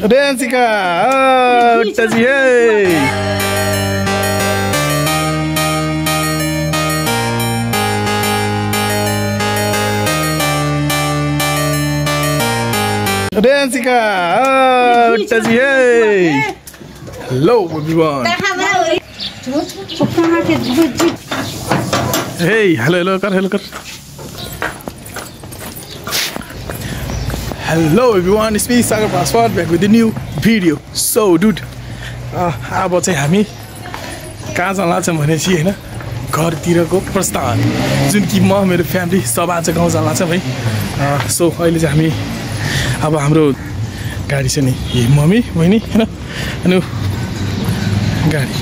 Rensica! Oh, Taji, hey! Rensica! Oh, Taji, hey! Hello, everyone! Hey, hello, Hello everyone, it's me Sagar Paswad back with a new video. So dude, अब चाहिँ हामी कहाँ जान लाग्छौँ भनेपछि हैन घरतिरको प्रस्थान जुन कि म मेरो फ्यामिली सब आज गाउँ जान लाग्छौँ है। सो अहिले चाहिँ हामी अब हाम्रो गाडी छ नि यही मम्मी बहिनी हैन अनि गाडी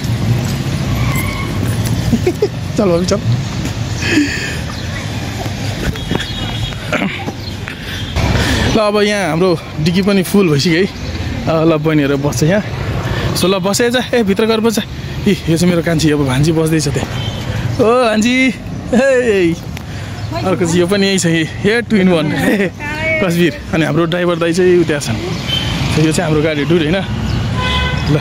चल मम्मी चल। ल अब यहाँ हाम्रो डिग्गी पनि फुल भइसक्यो है। ल बहिनीहरू बस्छ यहाँ। सो ल बसे जा ए भित्र गएर बस्छ। यो चाहिँ मेरो कान्छी अब भान्जी बस्दैछ त्यहाँ। ओ भान्जी हे अर्को चाहिँ यो पनि यही छ हे 2 in 1 कस्बिर। अनि हाम्रो ड्राइभर दाइ चाहिँ उता छन्। यो चाहिँ हाम्रो गाडी डुड हैन। ल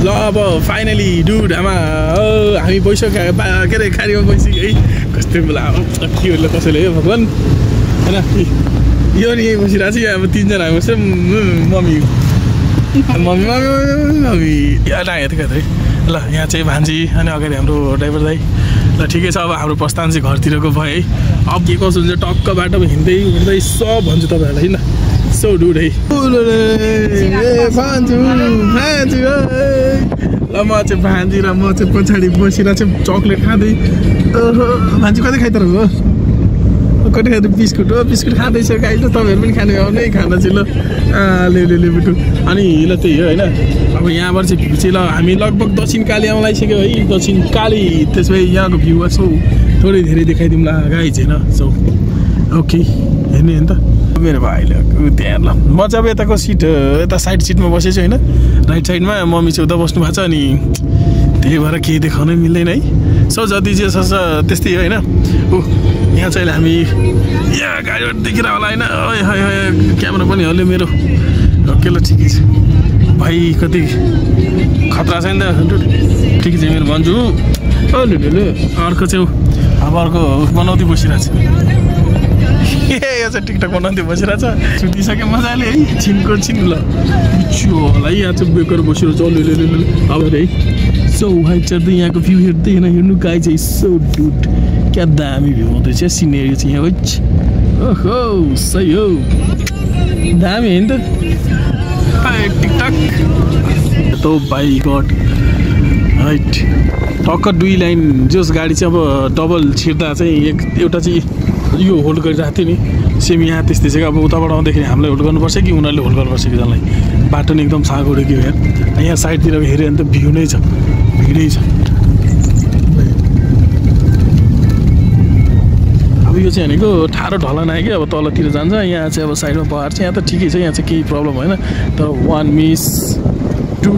ल अब फाइनली डुड हामी बसिसक्यो के अरे गाडीमा बसिसक्यो है। कस्तो बेला के होला कसैले हे भगवान् हैन। यो नि यही बसिरहेको छ अब 3 जना बस्छ मम्मी यहाँ हेर्दै है। ल यहाँ चाहिँ भान्जी अनि अगाडि हाम्रो ड्राइभर दाइ। ल ठिकै छ अब हाम्रो प्रस्थान चाहिँ घरतिरको भयो है। अब के कसो हुन्छ टक्क बाटोमा हिँड्दै सब भन्छु तपाईँहरूलाई होइन। सो डुड है भान्जु ल म चाहिँ भान्जी र म चाहिँ पछाडि बसिरहेको चाहिँ चक्लेट खाँदै। भान्जी कतै खाइतर हो कति खाँदै बिस्कुट हो बिस्कुट खाँदैछ गाई त तपाईँहरू पनि खाने हो नै खाना चाहिँ ल ले बिटु। अनि ल त्यही हो होइन। अब यहाँबाट चाहिँ भ्यू चाहिँ ल हामी लगभग दक्षिण काली आउन लागिसक्यो है। दक्षिण काली त्यसपछि यहाँको भ्यू यसो थोरै धेरै देखाइदिउँला गाई चाहिँ होइन। सो ओके हेर्ने नि त मेरो भाइले त्यहाँ ल म चाहिँ अब यताको सिट यता साइड सिटमा बसेछु होइन। राइट साइडमा मम्मी चाहिँ उता बस्नु भएको छ अनि त्यही भएर केही देखाउनै मिल्दैन है। सो जति जे छ त्यस्तै हो होइन। यहाँ चाहिँ हामी यहाँ गाडीबाट देखिरह होला होइन। क्यामेरा पनि हल्यो मेरो। ओके ल ठिकै छ भाइ कति खतरा छ नि त ठिकै छ मेरो भन्छु। अर्को चाहिँ अब अर्को बनाउँदै बसिरहेको छ यो चाहिँ टिकटक बनाउँदै बसिरहेछ सुतिसक्यो मजाले है। छिनको छिन ल बिचो होला यहाँ चाहिँ बेकर बसिरहेको छ अब है। सो हाइट चढ्दै यहाँको भ्यू हेर्दै होइन हेर्नु गाई चाहिँ सो डुड क्या दामी भ्यू हुँदैछ सिनेरी चाहिँ यहाँ ओहो सही हो दामी होइन त टिकटक त बाई गड हाइट टक्क 2 लाइन जोस गाडी चाहिँ अब डबल छिर्दा चाहिँ एउटा चाहिँ यो होल्ड गरिरहेको थियो नि सेम यहाँ त्यस्तै छ अब उताबाट आउँदाखेरि हामीलाई होल्ड गर्नुपर्छ कि उनीहरूले होल्ड गर्नुपर्छ कि जसलाई बाटो नि एकदम सागो कि यहाँ यहाँ साइडतिर हेऱ्यो भने त भ्यू नै छ भिडै छ। अब यो चाहिँ भनेको ठाडो ढलन आयो कि अब तलतिर जान्छ यहाँ चाहिँ अब साइडमा पहाड छ यहाँ त ठिकै छ यहाँ चाहिँ केही प्रब्लम होइन तर 1 मिस 2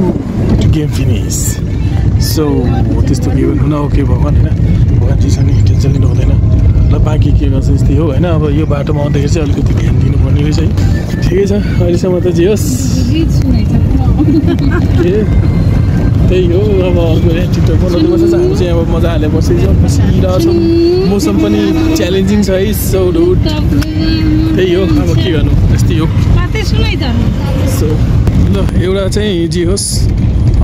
गेम फिनिस। सो त्यस्तो के हुन ओके भगवान् होइन भगवान् चिज नि टेन्सन लिनु हुँदैन। ल बाँकी के गर्छ यस्तै हो होइन। अब यो बाटोमा आउँदाखेरि चाहिँ अलिकति ध्यान दिनुपर्ने रहेछ है। ठिकै छ अहिलेसम्म त जे होस् त्यही हो। अब अर्को यहाँ टिकटक बनाउँदै बस्छ हामी चाहिँ अब मजाले बसिरहेछौँ बसिरहेछौँ। मौसम पनि च्यालेन्जिङ छ है। सो डुड त्यही हो अब के गर्नु यस्तै हो। सो ल एउटा चाहिँ जे होस्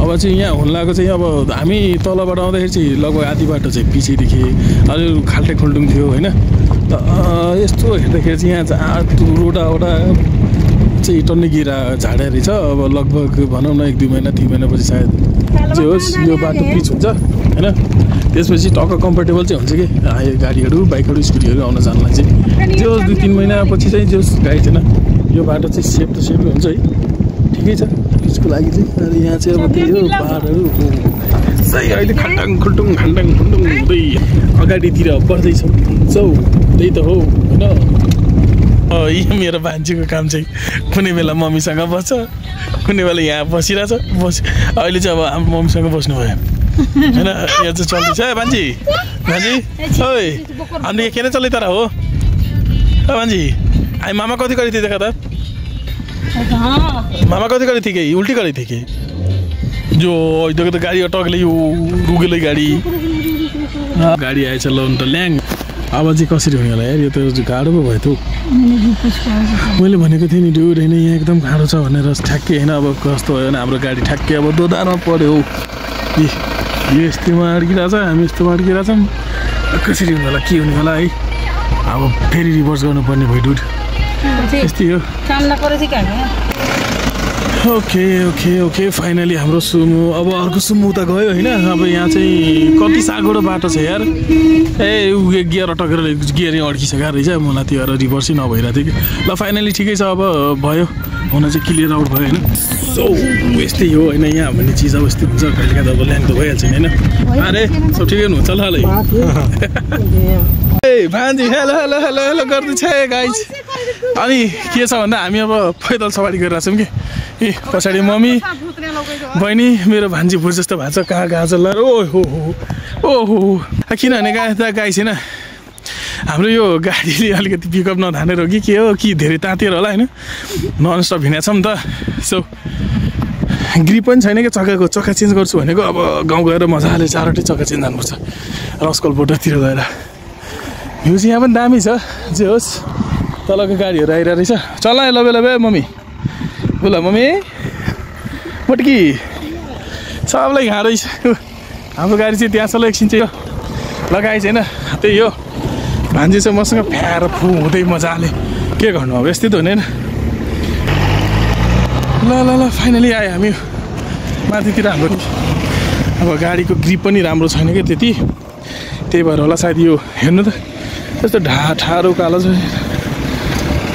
अब चाहिँ यहाँ हुन लागेको चाहिँ अब हामी तलबाट आउँदाखेरि चाहिँ लगभग आधी बाटो चाहिँ पछिदेखि अलि खाल्टे खुल्टुङ थियो होइन। त यस्तो हेर्दाखेरि चाहिँ यहाँ चाहिँ रोडावटा चाहिँ टन्ने गिरा झाडा रहेछ। अब लगभग भनौँ न 1-2 महिना 3 महिनापछि सायद जे होस् यो बाटो पिच हुन्छ होइन। त्यसपछि टक्क कम्फर्टेबल चाहिँ हुन्छ कि गाडीहरू बाइकहरू स्कुटीहरू आउन जानलाई चाहिँ जे होस् 2-3 महिनापछि चाहिँ जे होस् गाडी छैन यो बाटो चाहिँ सेफ त सेफै हुन्छ है। ठिकै छ त्यसको लागि चाहिँ अनि यहाँ चाहिँ अब त्यही हो पहाडहरू सही अहिले खन्डाङ खुल्टुङ हुँदै अगाडितिर बढ्दैछौँ। सो त्यही त हो होइन। यो मेरो भान्जीको काम चाहिँ कुनै बेला मम्मीसँग बस्छ कुनै बेला यहाँ बसिरहेछ अहिले चाहिँ अब हाम्रो मम्मीसँग बस्नुभयो होइन। यहाँ चाहिँ चल्दैछ है भान्जी ओइ अनि किन चल्दै तर हो भान्जी मामा कति देखा त मामा कति गरी थिए उल्टी गरी थिए जो इधर तो गाड़ी अटकले यो रुगेलै गाडी आएछ ल अन्त ल्याङ अब चाहिँ कसरी हुने होला यार यो त गाह्रो पो भयो त मैले भनेको थिएँ नि ड्युड होइन यहाँ एकदम गाह्रो छ भनेर ठ्याक्कै होइन अब कस्तो भयो भने हाम्रो गाडी ठ्याक्कै अब दोधारमा पऱ्यो हौ यो यस्तोमा अड्किरहेछ हामी यस्तोमा अड्किरहेछौँ कसरी हुने होला के हुने होला है अब फेरि रिभर्स गर्नुपर्ने भयो ड्युड यस्तै हो ओके ओके ओके फाइनली हाम्रो सुमो अब अर्को सुमो उता गयो होइन अब यहाँ चाहिँ कति सागोडो बाटो छ यार ए उयो गियर अटकेर गियर अड्किसकेको रहेछ मलाई त्यो रिभर्सै नभइरहेको थियो कि ल फाइनली ठिकै छ अब भयो हुन चाहिँ क्लियर आउट भयो होइन सो यस्तै हो होइन यहाँ भन्ने चिज अब यस्तै हुन्छ कहिले काहीँ अब ल्याङ त भइहाल्छ नि होइन अरे सब ठिकै हुनुहुन्छ ल ए भान्जी हेलो हेलो हेलो हेलो गर्दैछ गाइज अनि के छ भन्दा हामी अब पैदल सवारी गरिरहेको छौँ कि ए पछाडि मम्मी बहिनी मेरो भान्जी भुज जस्तो भएको छ कहाँ गएको छ ल ओहो किनभने गाई छैन हाम्रो यो गाडीले अलिकति पिकअप नधानेर हो कि के हो कि धेरै तातेर होला होइन ननस्टप हिँडेको छ नि त सो ग्रिप पनि छैन कि चक्काको चक्का चेन्ज गर्छु भनेको अब गाउँ गएर मजाले चारवटै चक्का चेन्ज जानुपर्छ रस्कल बोटरतिर गएर भ्यू चाहिँ यहाँ पनि दामी छ जे होस् तलको गाडीहरू आइरहेको रहेछ चल लबे लबे मम्मी ल मम्मी मोटकी सबलाई घाँ रहेछ हाम्रो गाडी चाहिँ त्यहाँ चल एकछिन चाहिँ लगाएछ होइन त्यही हो भान्जी चाहिँ मसँग फ्याएर फु हुँदै मजाले के गर्नु अब यस्तै त हुने ल ल ल फाइनली आयो हामी माथितिर हाम्रो अब गाडीको ग्रिप पनि राम्रो छैन क्या त्यति त्यही भएर होला सायद यो हेर्नु त त्यस्तो ठाडो कालो छ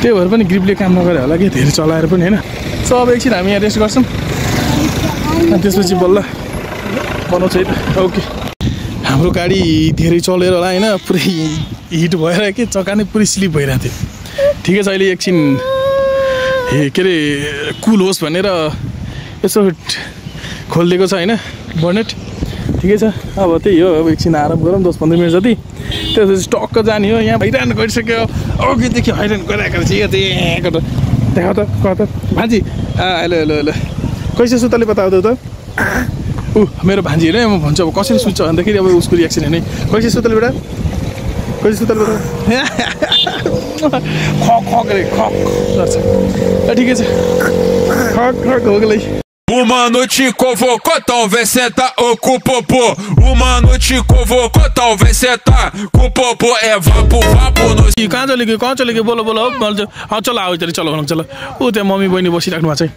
त्यही भएर पनि ग्रिपले काम नगरे होला कि धेरै चलाएर पनि होइन सो अब एकछिन हामी यहाँ रेस्ट गर्छौँ अनि त्यसपछि बल्ल बनाउँछ है त ओके हाम्रो गाडी धेरै चलेर होला होइन पुरै हिट भएर के चक्का नै पुरै स्लिप भइरहेको थियो ठिकै छ अहिले एकछिन के अरे कुल होस् भनेर यसो खोलिदिएको छ होइन बनेट ठिकै छ अब त्यही हो अब एकछिन आराम गरौँ 10-15 मिनट जति त्यसपछि टक्क जाने हो यहाँ हैरान गरिसक्यो अघिदेखि हैरान गरिरहेको रहेछ यो त्यहाँको त देखा त कता भान्जी हेलो हेलो हेलो कैसे सुतले बताऊ त मेरो भान्जी होइन म भन्छु अब कसरी सुत्छ भन्दाखेरि अब उसको रियाक्सन हेर्ने कैसे सुतले बेटा कैसे सुतले बेटा खक खक रे खक गर्छ ठिकै छ खक खक हो गलै Uma noite convocou, talvez cê tá com o popô. Uma noite convocou, talvez cê tá com o popô. É vapo, vapo no... कहाँ चले गयो बोलो बोलो चल आओ इधर चलो चलो ऊ त्यहाँ मम्मी बहिनी बसिराख्नु भएको छ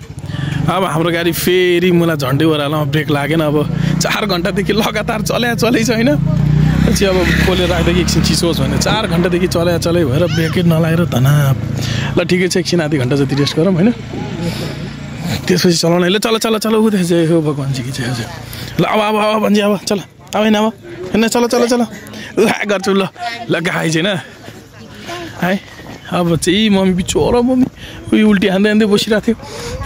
अब हाम्रो गाडी फेरि मलाई झन्डै ओह्रालो ब्रेक लागेन अब 4 घन्टादेखि लगातार चलै छैन पछि अब खोलेर राख्दाखेरि एकछिन चिसो होस् भने 4 घन्टादेखि चलाइ भएर ब्रेकै नलागेर धनाप ल ठिकै छ एकछिन आधी घन्टा जति रेस्ट गरौँ होइन त्यसपछि चलाउन ल चल ऊ जय हो भगवान्जी कि जय हो ल अब भन्छ अब चल अब होइन अब होइन चल ल गर्छु ल गाई छैन है अब चाहिँ मम्मी बिचोरो मम्मी उयो उल्टी हान्दै बसिरहेको थियो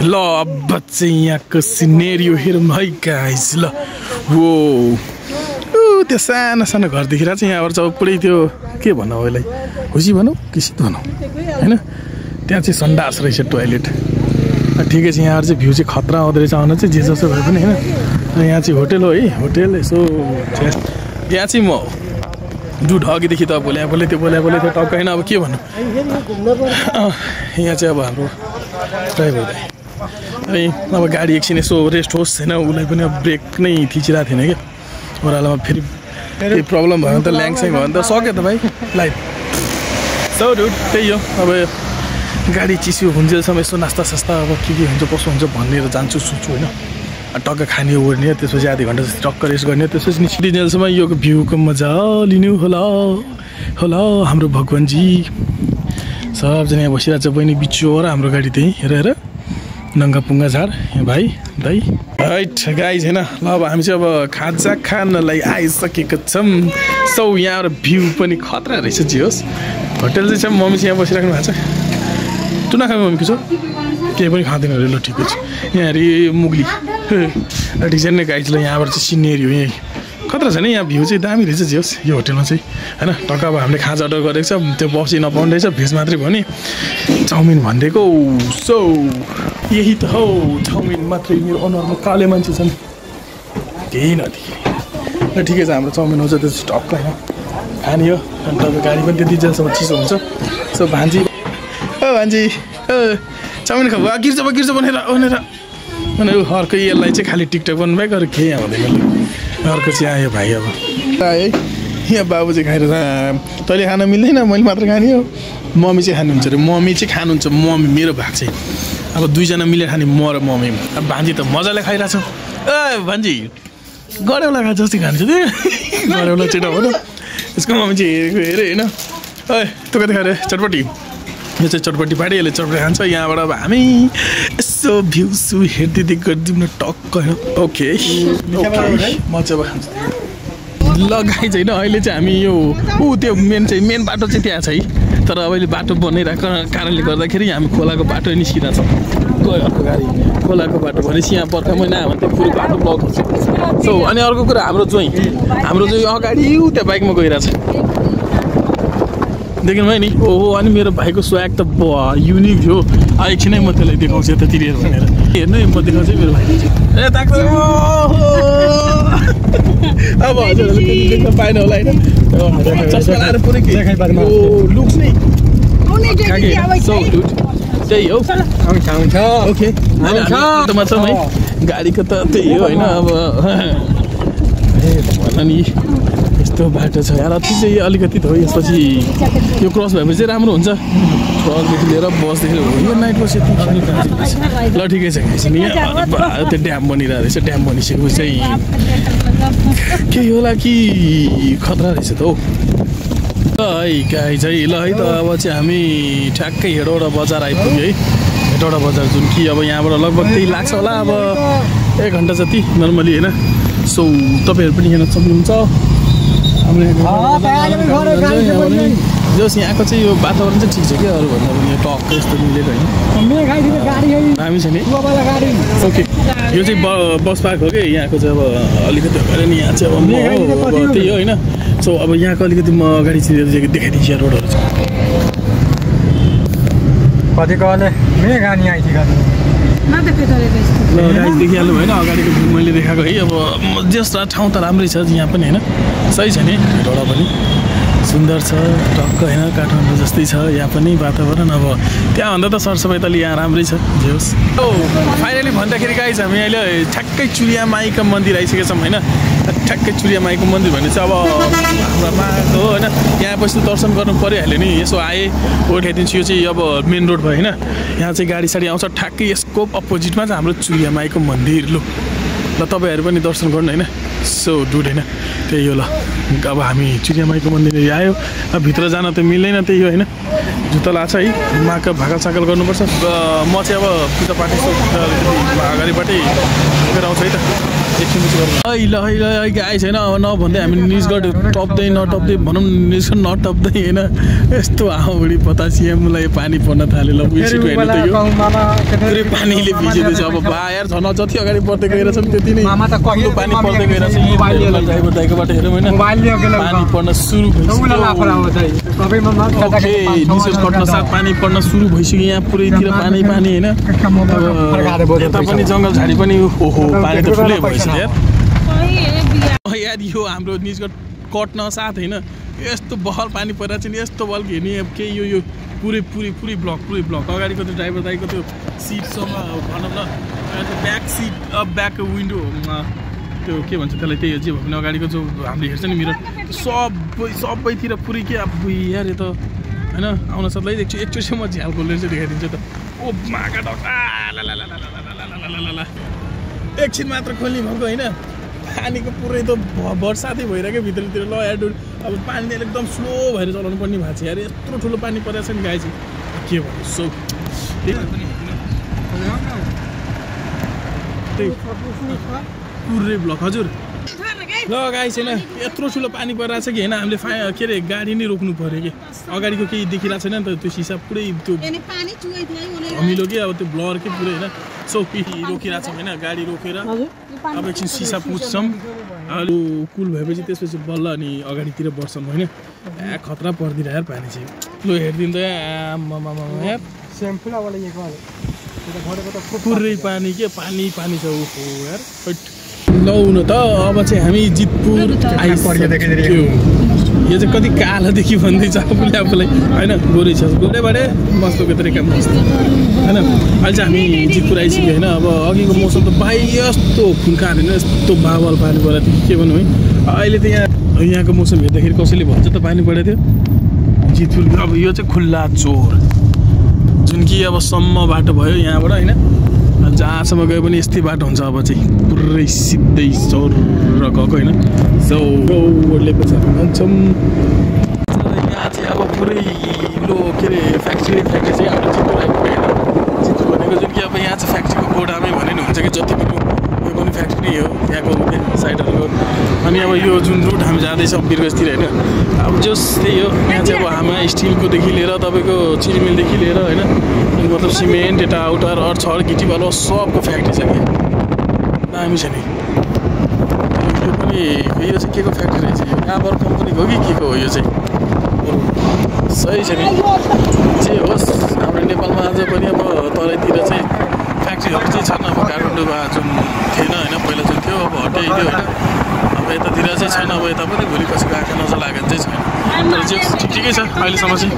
ल अब चाहिँ यहाँको सिनेरियो हेरौँ है गाइस ल वो त्यो सानो सानो घर देखिरहेको छ यहाँबाट चाहिँ पुरै त्यो के भनौँ यसलाई खुसी भनौँ किसित भनौँ होइन त्यहाँ चाहिँ सन्डास रहेछ टोइलेट ठिकै छ यहाँबाट चाहिँ भ्यू चाहिँ खतरा आउँदो रहेछ आउन चाहिँ जे जस्तो भए पनि होइन र यहाँ चाहिँ होटेल हो है होटेल यसो यहाँ चाहिँ म दुध अघिदेखि त बोले त्यो टक्क होइन अब के भन्नु यहाँ चाहिँ अब हाम्रो ड्राइभर दाइ है अब गाडी एकछिन यसो रेस्ट होस् होइन उसलाई पनि अब ब्रेक नै थिचिरहेको थिएन क्या ओह्रालोमा फेरि केही प्रब्लम भयो भने त ल्याङस्याङ भयो भने त सक्यो त भाइ लाइफ सो डुड त्यही हो अब गाडी चिसो हुन्जेलसम्म यसो नास्ता सास्ता अब के हुन्छ कसो हुन्छ भनेर जान्छु सोच्छु होइन टक्क खाने ओर्ने त्यसपछि आधी घन्टा जस्तो टक्क रेस्ट गर्ने त्यसपछि निस्किदिनेसम्म यो भ्यूको मजा लिनु होला हाम्रो भगवान्जी सबजना यहाँ बसिरहेको छ बहिनी बिचोर हाम्रो गाडी त्यहीँ हेर नङ्गा पुङ्गा झार यहाँ भाइ दाइ राइट गाइज होइन ल अब हामी चाहिँ अब खाजा खानलाई आइसकेको छौँ सो यहाँ भ्यू पनि खतरा रहेछ जे होस् होटेल चाहिँ छ मम्मी चाहिँ यहाँ बसिराख्नु भएको छ तँ नखाने मम्मीको छ केही पनि खाँदैन अरे ल ठिकै छ यहाँ हेरी मुगली ठिक छ नि गाइजलाई यहाँबाट चाहिँ सिनेरी हो यहीँ खतरा छ नि यहाँ भ्यू चाहिँ दामी रहेछ जे होस् यो होटेलमा चाहिँ होइन टक्क अब हामीले खाजा अर्डर गरेको छ त्यो बसी नपाउने रहेछ भेज मात्रै भयो नि चाउमिन भनिदिएको सो यही त हो चाउमिन मात्रै मेरो अनुहारमा काले मान्छे छन् केही नदेखि ल ठिकै छ हाम्रो चाउमिन हुन्छ त्यो स्टक होइन खाने हो अनि तपाईँ गाडी पनि त्यति जेलसम्म चिसो हुन्छ सो भान्जी ओ भान्जी चाउमिन खाऊ गिर्छ भनेर भनेर अर्को यसलाई चाहिँ खालि टिकटक बनाउनु भएको अरू केही आउँदैन अर्को चाहिँ आयो भाइ अब है यहाँ बाबु चाहिँ खाइरहेछ तैँले खान मिल्दैन मैले मात्र खाने हो मम्मी चाहिँ खानुहुन्छ अरे मम्मी चाहिँ खानुहुन्छ मम्मी मेरो भाग चाहिँ अब दुईजना मिलेर खाने म र मम्मी अब भान्जी त मजाले खाइरहेछ भान्जी गडेउला खा जस्तै खान्छ त्यो गडेउला चाहिँ हो न यसको मम्मी चाहिँ हेरेको हेऱ्यो होइन तँ कति खाएर चटपटी यो चाहिँ चटपटी पार्टी यसले चटपटी खान्छ यहाँबाट अब हामी यसो भ्यू हेर्दै गरिदिउँ न टक्क ओके म चाहिँ अब खान्छु लगाइ छैन अहिले चाहिँ हामी यो त्यो मेन बाटो चाहिँ त्यहाँ छ है तर अहिले बाटो बनाइरहेको कारणले गर्दाखेरि हामी खोलाको बाटो निस्किरहेको छ गयो अर्को गाडी खोलाको बाटो भनेपछि यहाँ बर्खा महिना आयो भने त पुरै बाटो ब्लक हुन्छ सो अनि अर्को कुरा हाम्रो जोइ अगाडि त्यहाँ बाइकमा गइरहेछ देख्नु भयो नि ओहो अनि मेरो भाइको स्वाग त युनिक थियो एकछिनै म त्यसलाई देखाउँछु यतातिर भनेर हेर्नु म देखाउँछु मेरो भाइले चाहिँ अब हजुरहरूले देख्न पाएन होला होइन चस्मा लाएर पुरै लुक्स नै त्यही हो ओके मात्र है गाडीको त त्यही हो होइन अब भन नि यस्तो बाटो छ यार अति चाहिँ अलिकति त हो यसपछि यो क्रस भएपछि चाहिँ राम्रो हुन्छ ट्रकदेखि लिएर बसदेखि लिएर नाइट बस ल ठिकै छ नि त्यो ड्याम बनिरहेको रहेछ ड्याम बनिसकेपछि चाहिँ केही होला कि खतरा रहेछ त हौ है गाई चाहिँ ल है त अब चाहिँ हामी ठ्याक्कै हेडौडा बजार आइपुग्यो है हेडौडा बजार जुन कि अब यहाँबाट लगभग त्यही लाग्छ होला अब 1 घन्टा जति नर्मली होइन सो तपाईँहरू पनि हेर्न सक्नुहुन्छ जस यहाँको चाहिँ यो वातावरण चाहिँ ठिक छ कि अरू भन्दा पनि यो टक्क यस्तो मिलेको होइन दामी छ नि ओके यो चाहिँ बस पार्क हो कि यहाँको चाहिँ अब अलिकति अगाडि नि यहाँ चाहिँ अब त्यही हो होइन सो अब यहाँको अलिकति म अगाडि चाहिँ देखाइदिन्छु रोडहरू छ देखिहाल्नु भएन अगाडिको भ्यू मैले देखाएको है अब जस ठाउँ त राम्रै छ यहाँ पनि होइन सही छ नि हेटौडा पनि सुन्दर छ टक्क होइन काठमाडौँ जस्तै छ यहाँ पनि वातावरण अब त्यहाँभन्दा त सरसफाइ त यहाँ राम्रै छ जे होस् फाइनली भन्दाखेरि गाइस हामी अहिले ठ्याक्कै चुरिया माईका मन्दिर आइसकेका छौँ होइन ठ्याक्कै चुरिया माईको मन्दिर भने चाहिँ अब हाम्रो माको हो होइन यहाँ पछि दर्शन गर्नु परिहाल्यो नि यसो आएँ उठाइदिन्छु यो चाहिँ अब मेन रोड भयो होइन यहाँ चाहिँ गाडी साडी आउँछ ठ्याक्कै यसको अपोजिटमा चाहिँ हाम्रो चुरिया माईको मन्दिर ल तपाईँहरू पनि दर्शन गर्नु होइन सो डुड होइन त्यही हो ल अब हामी चुरिया माईको मन्दिर आयो अब भित्र जान त मिल्दैन त्यही हो होइन जुत्ता लाग्छ है माका भाकल साकल गर्नुपर्छ म चाहिँ अब पूजा पाठ अगाडिबाटै लिएर आउँछु है त ल आइ छैन नभन्दै हामी निजगढ टप्दै नटप्दै भनौँ निजगढ नटप्दै होइन यस्तो आउँडी पतासियमलाई पानी पर्न थाल्यो ल उयो हेर्नु त यो पुरै पानीले भिजेको छ अब बा यार झन् जति अगाडि बढ्दै गइरहेछ त्यति नै पानी पर्दै गइरहेछ ड्राइभर दाइकोबाट हेरौँ होइन पानी पर्न सुरु भइसक्यो कट्न साथ पानी पर्न सुरु भइसक्यो यहाँ पुरैतिर पानी होइन यता पनि जङ्गल झाडी पनि ओहो पानी त ठुलै भइसक्यो यार यो हाम्रो निजगढ कट्न साथ होइन यस्तो बहल पानी परिरहेको छ नि यस्तो बल हेर्ने अब केही यो पुरै ब्लक अगाडिको त्यो ड्राइभर दाइको त्यो सिटसँग भनौँ न ब्याक सिट ब्याक विन्डो त्यो के भन्छ त्यसलाई त्यही हो जे भने अगाडिको जो हामीले हेर्छ नि मिरर सबैतिर पुरै के अब यार यो त होइन आउन सक्दै देख्छु एकचोटि म झ्याल खोलेर चाहिँ देखाइदिन्छु त ओ माका एकछिन मात्र खोल्ने भएको होइन पानीको पुरै त बर्सातै भइरहेको भित्रतिर ल यार अब पानीले एकदम स्लो भएर चलाउनु पर्ने भएको छ यार यत्रो ठुलो पानी परेको छ नि गाई चाहिँ के भन्नु सो पुरै ब्लक हजुर ल गाई छैन यत्रो ठुलो पानी परिरहेको छ कि होइन हामीले के अरे गाडी नै रोक्नु पऱ्यो कि अगाडिको केही देखिरहेको छैन नि त त्यो सिसा पुरै त्यो हमिलो कि अब त्यो ब्लर के पुरै होइन सो रोकिरहेको छौँ होइन गाडी रोकेर अब एकछिन सिसा पुच्छौँ अरू कुल भएपछि त्यसपछि बल्ल अनि अगाडितिर बढ्छौँ होइन खतरा पर्दिरह यार पानी चाहिँ ल हेरिदिनु त यार पुरै पानी के पानी पानी छ ओहो यार लौ न त अब चाहिँ हामी जितपुर आइसक्यो यो चाहिँ कति कालोदेखि भन्दैछ आफूले आफूलाई होइन गोरै छ गोरैबाटै मस्तोको तरिका मस्तो होइन अहिले चाहिँ हामी जितपुर आइसक्यो होइन अब अघिको मौसम त यस्तो खुन्का हालेन यस्तो बाबल पानी परेको थियो के भन्नु है अहिले त यहाँको मौसम हेर्दाखेरि कसैले भन्छ त पानी परेको थियो जितपुर अब यो चाहिँ खुल्ला चोर जुन कि अब सम्म बाटो भयो यहाँबाट होइन जहाँसम्म गयो भने यस्तै बाटो हुन्छ अब चाहिँ पुरै सिधै चौर गएको होइन चौरले पछि भन्छौँ यहाँ चाहिँ अब पुरै लो के अरे फ्याक्ट्री चाहिँ हाम्रो जितपुर आइपुग्यो होइन जितपुर भनेको जुन कि अब यहाँ चाहिँ फ्याक्ट्रीको गोडामै भने नि हुन्छ कि जति पनि यो पनि फ्याक्ट्री हो यहाँको साइडहरूको अनि अब यो जुन रुट हामी जाँदैछौँ बिरगजतिर होइन अब जस त्यही हो यहाँ चाहिँ अब हामा स्टिलकोदेखि लिएर तपाईँको चिरमिलदेखि लिएर होइन अनि मतलब सिमेन्ट यता आउटर छड गिटी बालु सबको फ्याक्ट्री छ कि दामी छ नि यो पनि यो चाहिँ के को फ्याक्ट्री रहेछ यो काबर कम्पनीको हो कि के को हो यो चाहिँ सही छ नि जे होस् हाम्रो नेपालमा आज पनि अब तराईतिर चाहिँ फ्याक्ट्रीहरू चाहिँ छन् अब काठमाडौँमा जुन थिएन होइन पहिला जुन थियो अब हटाइदियो होइन अब यतातिर चाहिँ छैन अब यता पनि भोलि कसैको आँखा नजर लागेको चाहिँ छैन तर जे ठिकै छ अहिलेसम्म चाहिँ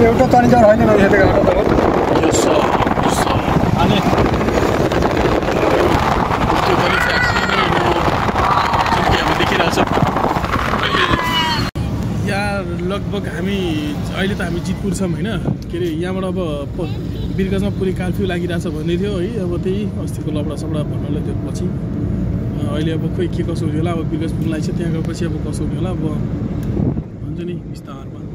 एउटा तरिका होइन यो अनि त्यो पनि फ्याक्ट्री नै हो जुन कि हामी देखिरहेछौँ यहाँ लगभग हामी अहिले त हामी जितपुर छौँ होइन के अरे यहाँबाट अब बिरगजमा पुरै कर्फ्यू लागिरहेछ भन्दै थियो है अब त्यही अस्तिको लबडा सबडा भन्नलाई त्यो पछि अहिले अब खोइ के कसो हुने होला अब बिरगज पुग्नलाई चाहिँ त्यहाँ गएपछि अब कसो हुने होला अब हुन्छ नि विस्तारमा